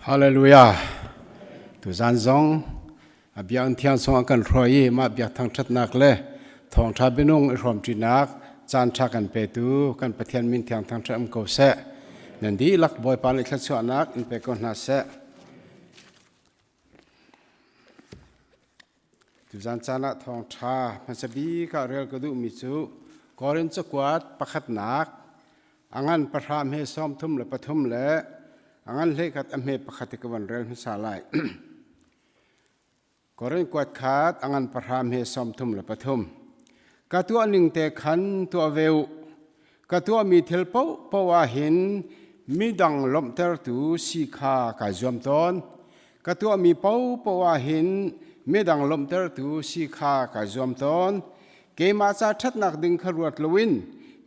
Hallelujah. Tuzan zong a biakinn thiang chungah kan hruai i mah biak thangṭhatnak le thawngṭha bianung i hrawmṭinak caan ṭha kan petu kan Pathian min thiang thangṭhat um ko seh. Nan dihlak Bawipa nih thluachuahnak in pe ko hna seh. Tuzan caan ah thawngṭha hmasa bik ah rel ka duhmi cu Korin cakuat pakhatnak a ngan pahra hme 33 le a ngan 11 a hme pakhat i ka van rel hmasa lai. Korin kuat khat a ngan pahra hme 33. Ka tuah ning te khan tuah ve u. Ka tuahmi thil paohpaoh ah hin midang lawmhtertu si kha kai zuam tawn. Ka tuahmi paohpaoh ah hin midang lawmhtertu si kha kai zuam tawn. Keimah ca ṭhatnak ding kha ruat loin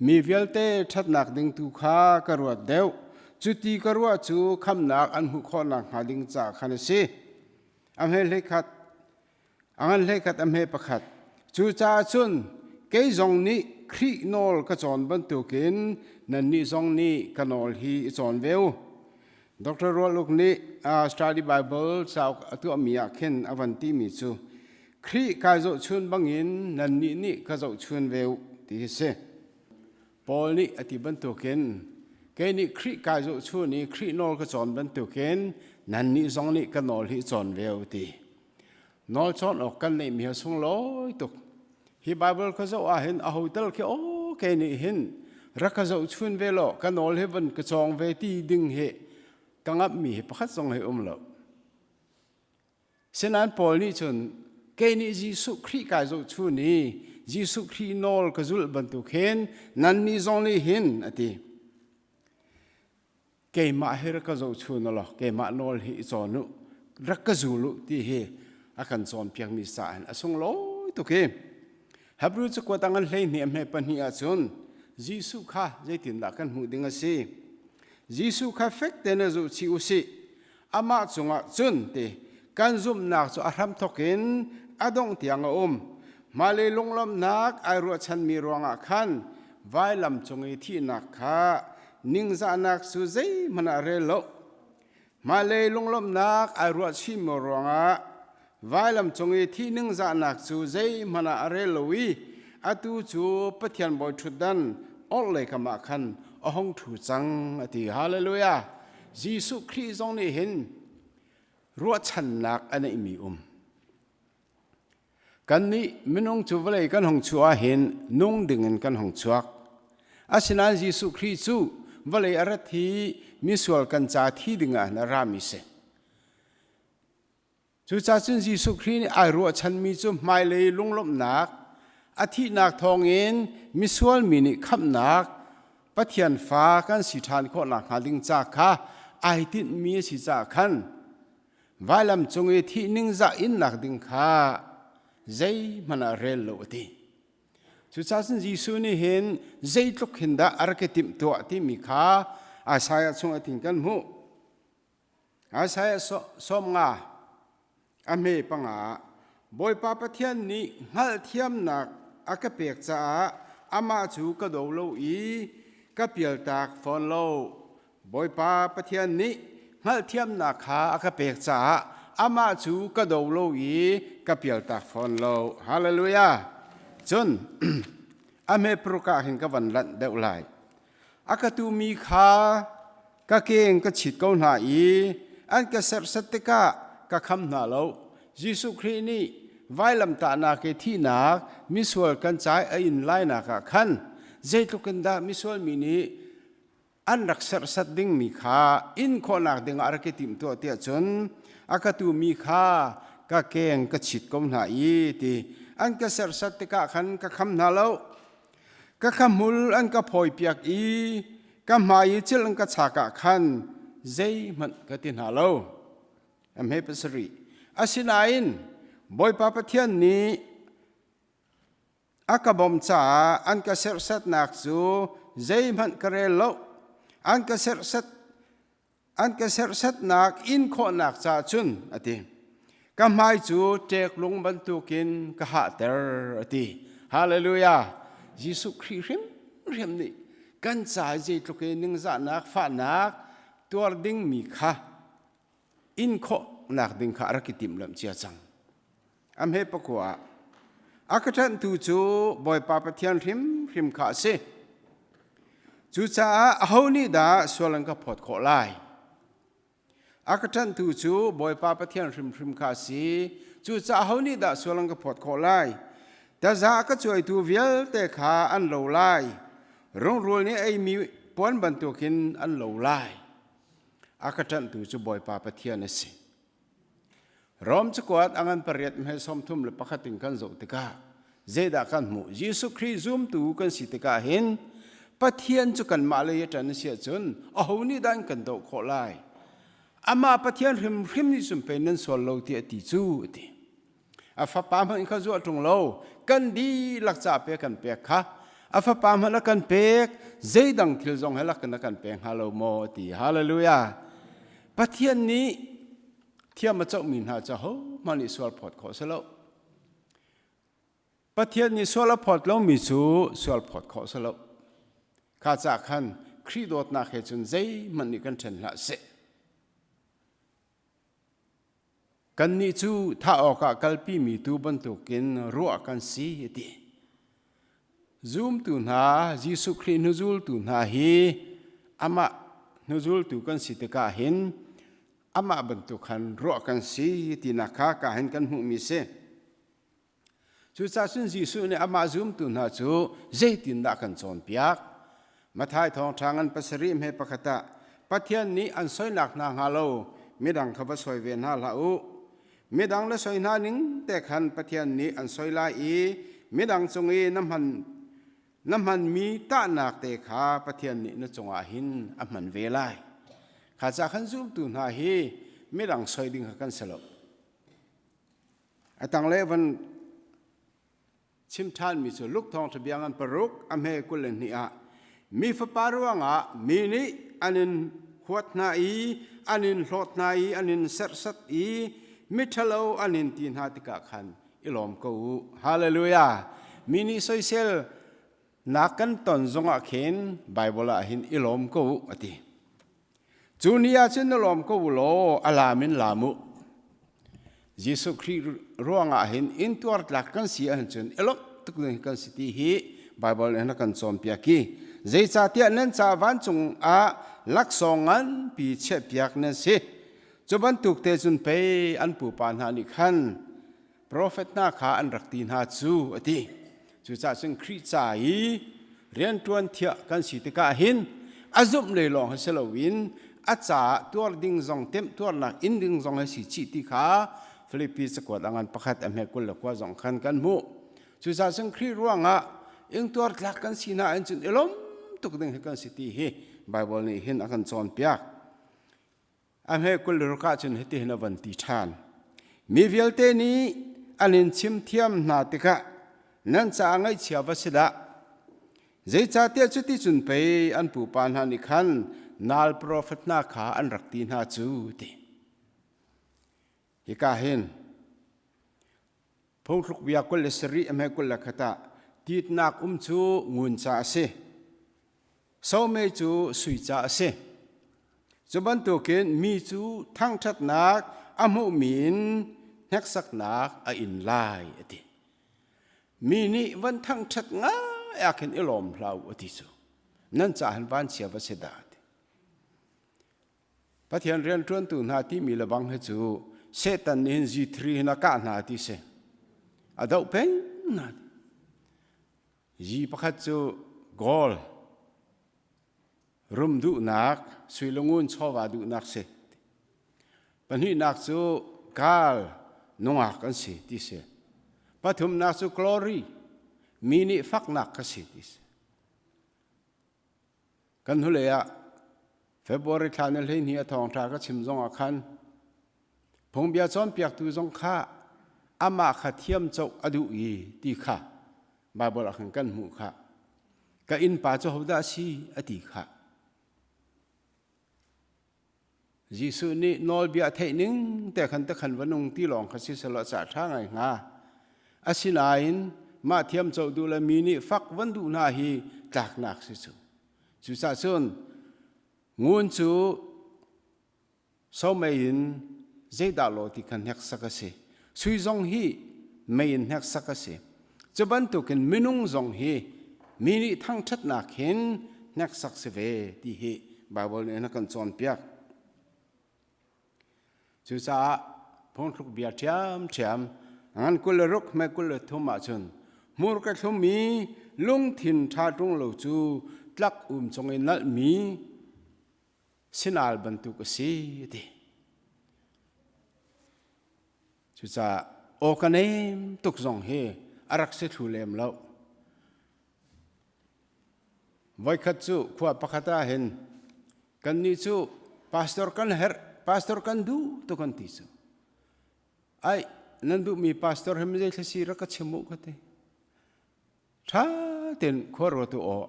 mi vialte ṭhatnak ding tu kha ka ruat deuh. Cuti ka ruah cu khamnak an hmuh khawh nakhnga ding caah khan a si. A hme hleikhat, a ngan hleikhat a hme pakhat. Cucaah cun kei zong nih Khrih nawl ka cawn bantukin nannih zong nih ka nawl hi i cawn ve u. Dr. Rual Uk nih Study Bible cauk a tuahmi ah khin a van timi cu Khrih kai zohchun bangin nannih nih ka zohchun ve u ti hi si. Paul nih a ti bantukin kei nih Khrih kai zohchun i Khrih nawl ka cawn bantukin nannih zong nih ka nawl hi cawn ve u ti. Nawl cawn awk kan neihmi a sunglawi tuk. Hi Bible ka zoh ah hin a hotel khi aw kei nih hin rak ka zohchun ve law ka nawl hi van ka cawng ve ti ding hi ka ngamhmi hi pakhat zong hi um lo. Sinain Paul nih cun kei nih Jesuh Khrih kai zohchun i Jesuh Khrih nawl ka zulh bantuk hin nannih zong nih hin a ti. Keimah hi rak ka zohchun law keimah nawl hi i cawn u rak ka zul u ti hi a kan cawnpiakmi ca in a sunglawi tuk hi. Hebrew cakuat ah ngan 12 a hme pahnih ahcun Jesuh kha zeitindah kan hmuh ding a si? Jesuh kha fek tein a zuh chih u sih. Amah cungah cun ti kan zumhnak cu a hramthawk in a dongh tiang a um. Hmailei lunglawmhnak ai ruahchanmi ruangah khan vailam cung i thihnak kha ningzahnak cu zeihmanh ah rel lo. Hmailei lunglawmhnak ai ruahchihmi ruangah vailam cung i thih ningzahnak cu zeihmanh ah a rel lo i atu cu Pathian bawi ṭhutdan orhlei kam ah khan a hung ṭhu cang a ti. Hallelujah! Jesuh Khrih zong nih hin ruahchannak a neihmi um. Kannih minung cu vawlei kan hung chuah ahhin nung dingin kan hung chuak. Asinain Jesuh Khrih cu vawlei a rat hi misual kan ca thi dingah a rami si. Cucaah cun Jesuh Khrih nih ai ruahchanmi cu hmailei lunglawmhnak, a thihnak thawngin misual mi nih khamhnak, Pathian fa kan si ṭhan khawh nakhnga ding ca kha ai tinhmi a si caah khan vailam cung i thih ningzah innak ding kha zeihmanh ah rel lo a ti. Cucaah cun Jesuh nih hin zeitluk hin dah a rak i timhtuah timi kha Isaiah chung ah tin kan hmuh. Isaiah 50 a hme panga Bawipa Pathian nih hngalhthiamnak a ka pek caah amah cu ka do lo i ka pialtak fawn lo. Bawipa Pathian nih hngalhthiamnak kha a ka pek caah amah cu ka do lo i ka pialtak fawn lo. Hallelujah! Cun a hme paruk ah hin ka van lanh deuh lai. A ka tumi kha ka keng ka chit ko hna i an ka serhsat tikah ka kham hna lo. Jesuh Khrih nih vailamtahnak i thihnak misual kan cai a in lainak ah khan zeitluk in dah misual mi nih an rak serhsat dingmi kha in khawhnak dingah a rak i timhtuah tiah cun a ka tumi kha ka keng ka chit ko hna i ti an ka serhsat tikah khan ka kham hna lo. Ka khahmul an ka phawipiak i ka hmai i cil an ka chak ah khan zeihmanh ka ti hna lo. A hme pasarih. Asinain Bawipa Pathian nih a ka bawmh caah an ka serhsatnak cu zeihmanh ka rel lo. An ka serhsat an ka serhsatnak in khawhnak caah cun a ti. Ka hmai cu ṭeklung bantukin ka hahter a ti. Hallelujah! Jesuh Khrih hrimhrim nih kan ca zeitluk in ningzahnak, fahnak tuar dingmi kha. in khawhnak ding kha a rak i timhlamh cia cang. A hme pakua ah a ka ṭanhtu cu Bawipa Pathian hrimhrim kha a si. Cucaah aho nih dah sual an ka phawt khawh lai? A ka ṭanhtu cu Bawipa Pathian hrimhrim kha a si. Cucaah aho nih dah sual an ka phawt khawh lai? Taza a ka cuaitu vialte kha an lo lai. Rungrul nih eimi puan bantukin an lo lai. A ka ṭanhtu cu Bawipa Pathian a si. Rom cakuat a ngan pariat hme 31 in kan zoh tikah zeidah kan hmuh? Jesuh Khrih zumtu kan si tikah hin Pathian cu kanmah lei a ṭan a si ahcun aho nih dah an kan doh khawh lai? Amah Pathian hrimhrim nih cun pei nan sual lo tiah a ti cu a ti. A fapa hmanh kha zuah ṭung lo, kan dihlak ca pe kan pek kha. A fapa hmanh a kan pek, zeidang thil zong he lakin a kan pek hnga lo maw a ti. Hallelujah. Pathian nih thiam a cohmi hna cu hohmanh nih sual phawt khawh a si lo. Pathian nih sual a phawt lomi cu sual phawt khawh a si lo. Kha ca khan Khrih dawtnak he cun zeihmanh nih kan ṭhen hlah seh. Kannih cu thah awkah kalpimi tuu bantukin ruah kan si a ti. Zumtu hna, Jesuh Khrih hnuzultu hna hi amah hnuzultu kan si tikah hin amah bantuk khan ruah kan si tinak kha ka hin kan hmuhmi si. Cucaah cun Jesuh nih amah zumtu hna cu zeitindah kan cawnpiak? Matthai thawngṭha ngan pasarih hme pakhat ah Pathian nih an soinak hna hnga lo midang kha va soi ve hna hlah u. Midang le soi hna ning te khan Pathian nih an soi lai i midang cung i na hman na hmanmi tahnak te kha Pathian nih na cungah hin a hman ve lai. Kha ca khan zumtu hna hi midang soi ding kha kan si lo. A tanglei van chim ṭhanmi cu Luke thawngṭha bia ngan paruk a hme 22 ah mi fapa ruangah mi nih an in huat hna i an in hlawt hna i an in serhsat i miṭhalo an in ti hna tikah khan i lawm ko u. Hallelujah! Mi nih soisel nak kan ton zongah khin Bible ah hin i lawm ko u a ti. Cu ni ah cun na lawm ko u law a laam in laam u. Jesuh Khrih ruangah hin intuar tlak kan si ahcun i lawmh tuk ding kan si ti hi Bible nih a kan cawnpiak i zeicahtiah nan ca vancung ah laksawng nganpi chiahpiak nan si. Cu bantuk te cun pei an pupa hna nih khan profet hna kha an rak ti hna cu a ti. Cucaah cun Khrih ca i rianṭuan thiah kan si tikah hin a zumh lei lawng hi si loin a caah tuar ding zong temhtuarnak in ding zong hi si chih ti kha Filipi cakuat a ngan pakhat a hme 29 zong khan kan hmuh. Cucaah cun Khrih ruangah ingtuar tlak kan si hna in cun i lawm tuk ding hi kan si ti hi Bible nih hin a kan cawnpiak. A hme 26 ah cun hitihin a van ti ṭhan. Mi vialte nih an in chim thiam hna tikah nan caah ngaihchia va si dah. Zeicahtiah cuticun pei an pupa hna nih khan nal profet hna kha an rak ti hna cu ti. Hika hin phungthluk bia 27 a hme 21 ah titnak um cu ngun ca a si. Somei cu sui ca a si. Cu bantukin mi cu thangṭhatnak a hmuhmi in hneksaknak a in lai a ti. Mi nih van thangṭhat ngai ah khin i lawm hlah u a ti cu. Nan ca han vanchia va si dah ti. Pathian rianṭuantu hna timi le bang hi cu Satan nih hin G3 hin a kah hna ti si. A doh peng hna. Yi pakhat cu gold rum duhnak, sui le ngun chawva duhnak si. Pahnihnak cu gal nungak an si ti si. Pathumnak cu glory mi nih faknak kha si ti si. Kan hnulei ah February thla ni 12 a thawngṭha ka chim zong ah khan phungbia cawnpiaktu zong kha amah kha thiam coh a duh i ti kha Baibal ah khan kan hmuh kha. Ka innpa cu hodah a si a ti kha. Jesuh nih nawlbia theih ning te khan te khan va nung ti lawng kha si selaw ca ṭha ngai hnga. Asinain mah thiam coh duh le mi nih fak van duh hna hi tlaknak si cu. Cucaah cun ngun cu somei in Zeidah law ti kha hneksak a si. Sui zong hi mei in hneksak a si. Cu bantukin minung zong hi mi nih thangṭhatnak hin hneksak si ve ti hi Baibal nih a kan cawnpiak. Cucaah phungthluk bia ṭhiamṭhiam ngan 26 hme 23 ahcun hmurka thlum i lungthin ṭha ṭung lo cu tlak um cung i nalhmi sinal bantuk a si a ti. Cucaah aw ka nem tuk zong hi a rak si thlu lem lo. Voikhat cu khua pakhat ah hin kannih cu pastor kan herh, pastor kan duh tuk an ti cu. Ai, nan duhmi pastor hi zei thla si rak ka chim u ka ti. Ṭha tein khua ruat u aw.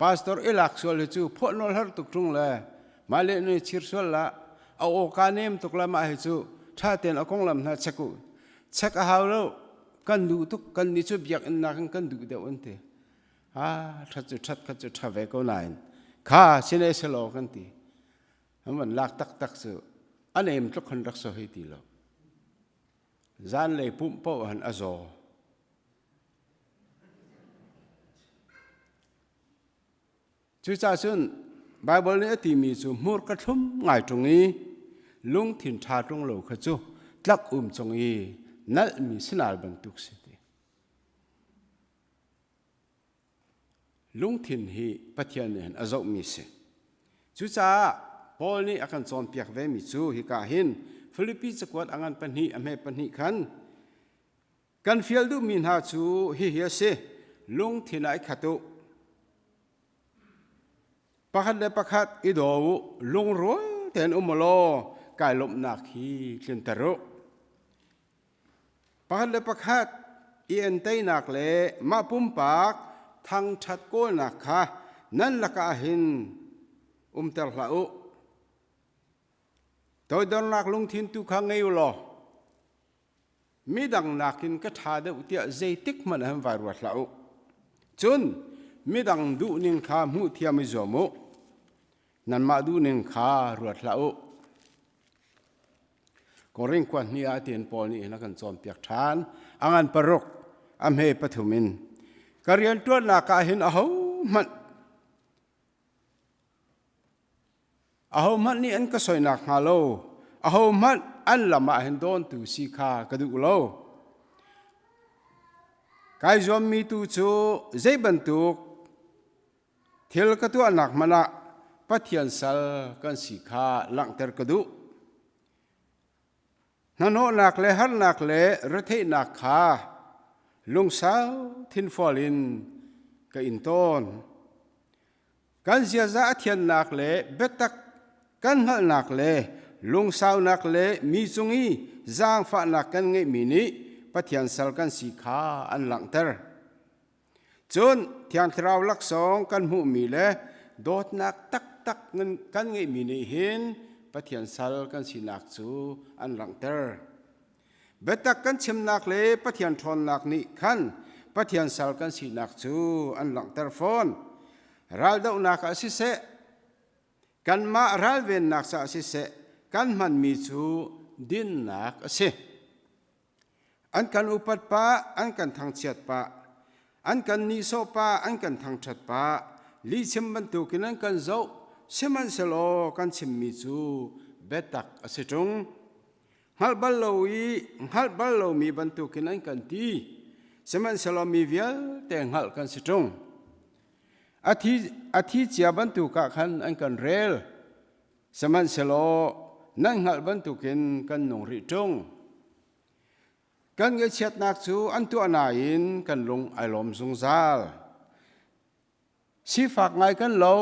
Pastor i lak sual hi cu phuah nawl har tuk ṭung le mah le nu chir sual la a aw ka nem tuk la mah hi cu ṭha tein a konglam hna check u. Check a hau lo. Kan duh tuk kan nih cu biakinn nakin kan duh deuh an ti. Ah, ṭhat cu ṭhat khat cu ṭha ve ko nain kha sine selaw kan ti. An van lak taktak cu a nem tluk khan rak so hei ti lo. Zanlei pumh paoh han a zaw. Cucaah cun Baibal nih a timi cu hmurka thlum ngai ṭung i lungthin ṭha ṭung lo kha cu tlak um cung i nalhmi sinal bantuk si ti. Lungthin hi Pathian nih hin a zohmi si. Cucaah Paul nih a kan cawnpiak vemi cu hika hin Filipi cakuat a ngan pahnih a hme pahnih khan Kan fial duhmi hna cu hihi a si, lungthin ah i khat u. Pakhat le pakhat i daw u, lungrual tein um u law kai lawmhnak hi tlinter u. Pakhat le pakhat i entainak le mah pumpak thangṭhat kawlnak kha nan lakah hin umter hlah u. Toidornak lungthin tu kha ngei u law Midang nakin ka ṭha deuh tiah zeitik hmanh ah vai ruat hlah u. Cun midang duhning kha hmuh thiam i zuam u. Nanmah duhning kha ruat hlah u. Korin khua hnih ah tiin Paul nih hin a kan cawnpiak ṭhan. A ngan paruk, a hme pathum in. Ka rianṭuannak ah hin ahohmanh Ahohmanh nih an ka soinak hnga lo, ahohmanh an lam ah hin dawntu si kha ka duh lo. Kai zuammi tu cu zei bantuk thil ka tuahnak hmanh ah Pathian sal kan si kha langhter ka duh. Hnahnawhnak le harnak le retheihnak kha lungsau thinfual in ka in tawn. Kan ziaza a thiannak le biatak kan hngalhnak le lungsaunak le mi cung i zaangfahnak kan ngeihmi nih Pathian sal kan si kha an langhter. Cun Thiang Thlarau laksawng kan hmuhmi le dawtnak taktak kan ngeihmi nih hin Pathian sal kan sinak cu an langhter. Biatak kan chimnak le Pathian ṭhawnnak nih khan Pathian sal kan sinak cu an langhter fawn. Raldohnak ah siseh, kanmah ralvennak caah siseh, kan hmanmi cu dinnak a si. An kan upat pah, an kan thangchiat pah, an kan nihsawh pah, an kan thangṭhat pah, lihchim bantukin an kan zoh, sihmanhsehlaw kan chimmi cu biatak a si ṭung. Hngalh bal lo i hngalh bal lomi bantukin an kan ti. Sihmanhsehlaw mi vialte hngalh kan si ṭung. A thi, a thi cia bantuk ah khan an kan rel. Sihmanhsehlaw nan hngalh bantukin kan nung rih ṭung. Kan ngaihchiatnak cu an tuah nain kan lung ai lawm zungzal. Sifak ngai kan lo,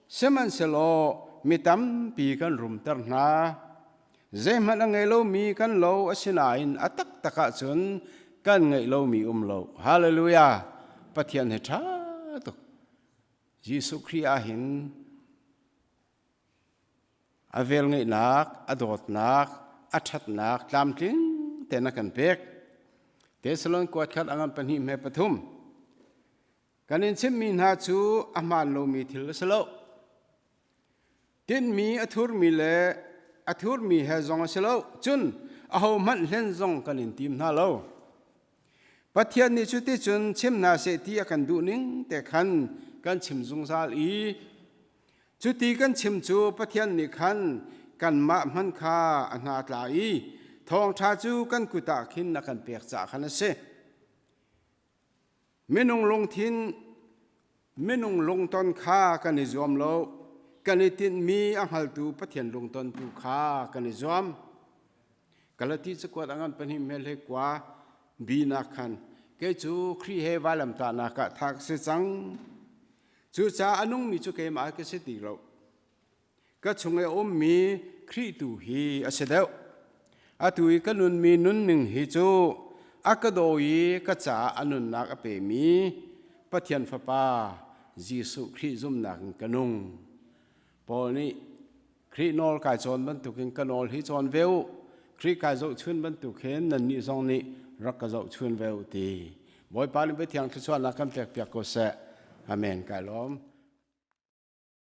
sihmanhsehlaw mi tampi kan rumter hna. Zeihmanh a ngei lomi kan lo asinain a taktak ahcun kan ngeih lomi um lo. Hallelujah! Pathian hi ṭha tuk. Jesuh Khrih ah hin A velngeihnak, a dawtnak, a ṭhatnak tlamtling tein a kan pek. Thessalon kuat khat a ngan pahnih hme pathum. Kan in chimhmi hna cu a hmaan lomi thil a si lo. Tinhmi a thurmi le a thurmi he zong a si lo, cun ahohmanh hlen zong kan in tim hna lo. Pathian nih cuticun chim hna seh ti a kan duh ning te khan kan chim zungzal i cuti kan chim cu Pathian nih khan kanmah hman kha a hna tla i thawngṭha cu kan kut ah khin a kan pek caah khan a si. Minung lungthin minung lungton kha kan i zuam lo, kan i tinhmi a hngaltu Pathian lungton tu kha kan i zuam. Galati cakuat a ngan pahnih hmel he kua bi nak khan kei cu Khrih he vailamtahnak ah thah ka si cang. Cucaah a nungmi cu keimah ka si ti lo. Ka chung i a ummi Khrih tu hi a si deuh. Atu i ka nunmi nunning hi cu a ka daw i ka caah a nunnak a pemi Pathian Fapa Jesuh Khrih zumhnak in ka nung. Paul nih Khrih nawl kai cawn bantukin ka nawl hi cawn ve u. Khrih kai zohchun bantuk hin nannih zong nih rak ka zohchun ve u ti. Bawipa nih biathiang thluachuahnak kan pekpiak ko seh. Amen. Kai lawm.